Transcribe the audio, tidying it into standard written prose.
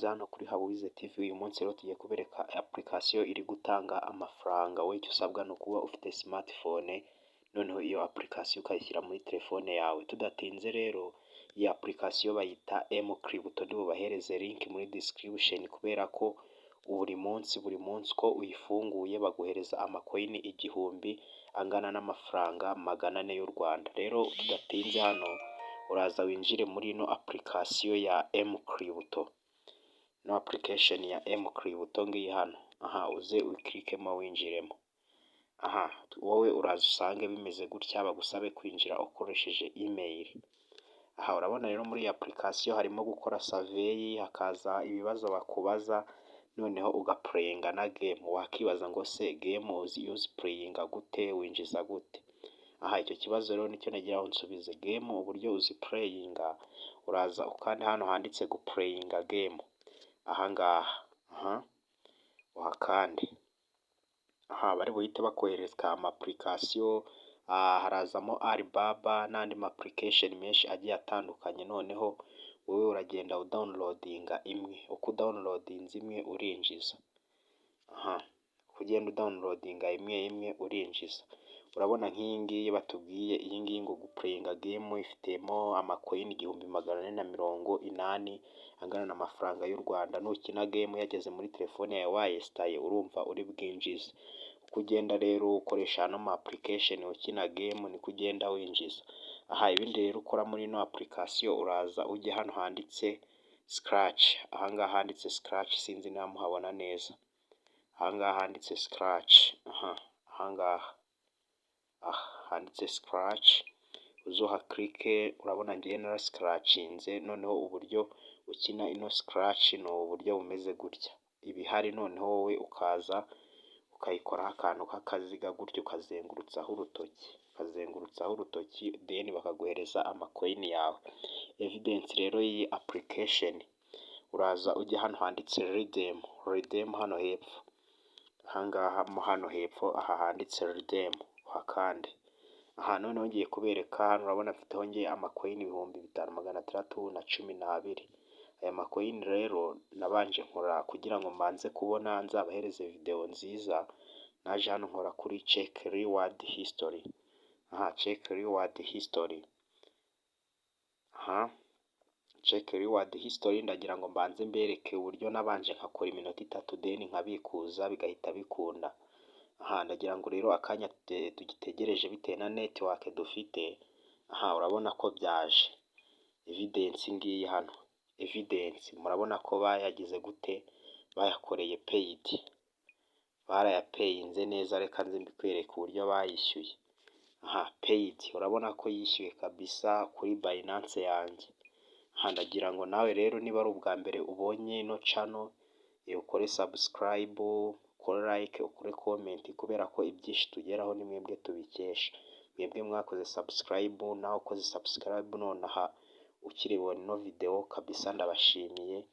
Hano kuri Habuwize TV, uyu munsi rero tugiye kubereka application iri gutanga amafaranga. Wowe icyo usabwa ni ukuba ufite smartphone, noneho iyo application ukayishyira muri telefone yawe. Tudatinze rero, iyi application bayita M Crypto. Ndibubahereze link muri description, kubera ko buri munsi, buri munsi uko uyifunguye baguhereza amacoin 1000 angana n'amafaranga 400 y'u Rwanda. Rero tudatinze, hano uraza winjire muri ino application ya M Crypto. Ino application ya M Crypto ngiyi hano. Aha uze ukirikemo winjiremo. Aha wowe uraza usange bimeze gutya, bagusabe kwinjira ukoresheje email. Aha urabona rero muri iyi application harimo gukora survey, hakaza ibibazo bakubaza, noneho ugaplayinga na game. Wakibaza ngo: "Se game iyo uziplayinga gute, winjiza gute?" Aha icyo kibazo rero nicyo nagira ngo nsubize. Game uburyo uziplayinga, uraza ukanda hano handitse guplayinga game, aha ngaha, aha uhakande. Aha bari buhite bakohereza ama application, harazamo Alibaba n'andi ma application menshi agiye atandukanye. Noneho wowe uragenda udownloadinga imwe, uko udownloadinze imwe urinjiza. Aha uko ugenda udownloadinga imwe imwe urinjiza. Urabona nk'iyi ngiyi batubwiye, iyi ngiyi ngo guplayinga game, ifitemo amacoin 1480 angana n'amafaranga y'u Rwanda. Nukina game yageze muri telefone yawe wayinstaye, urumva uri bwinjize. Uko ugenda rero ukoresha ano ma application ukina game, niko ugenda winjiza. Aha ibindi rero ukora muri ino application, uraza ujye hano handitse scratch, aha ngaha handitse scratch, sinzi niba muhabona neza. Aha ngaha handitse scratch, aha ngaha aha handitse scratch, uze uhaclicke. Urabona ngewe narascratchinze. Noneho uburyo ukina ino scratch ni uburyo bumeze gutya, ibihari. Noneho wowe ukaza ukayikoraho akantu k'akaziga gutya, ukazengurutsaho urutoki, ukazengurutsaho urutoki, then bakaguhereza amacoin yawe. Evidence rero y'iyi application, uraza ujya hano handitse redeem, redeem hano hepfo, ahangaha mo hano hepfo, aha handitse redeem uhakande. Aha noneho ngiye kubereka hano, urabona mfiteho ngiye amacoin 5612. Aya macoin rero nabanje nkora kugira ngo mbanze kubona nzabahereze videwo nziza. Naje hano nkora kuri check reward history, aha check reward history, aha check reward history. Ndagira ngo mbanze mbereke uburyo nabanje nkakora iminota 3, then nkabikuza bigahita bikunda. Aha ndagira ngo rero akanya tugitegereje bitewe na network dufite. Aha urabona ko byaje, evidence ngiyi hano, evidence murabona ko bayagize gute, bayakoreye paid, barayapayinze neza. Reka nze mbikwereke uburyo bayishyuye. Aha paid, urabona ko yishyuye kabisa kuri Binance yanjye. Aha ndagira ngo nawe rero, niba ari ubwa mbere ubonye ino channel, ukore subscribe, ukore like, ukore comment, kubera ko ibyinshi tugeraho ni mwebwe tubikesha, mwebwe mwakoze subscribe. Nawe ukoze subscribe nonaha ukiribona ino videwo, kabisa ndabashimiye.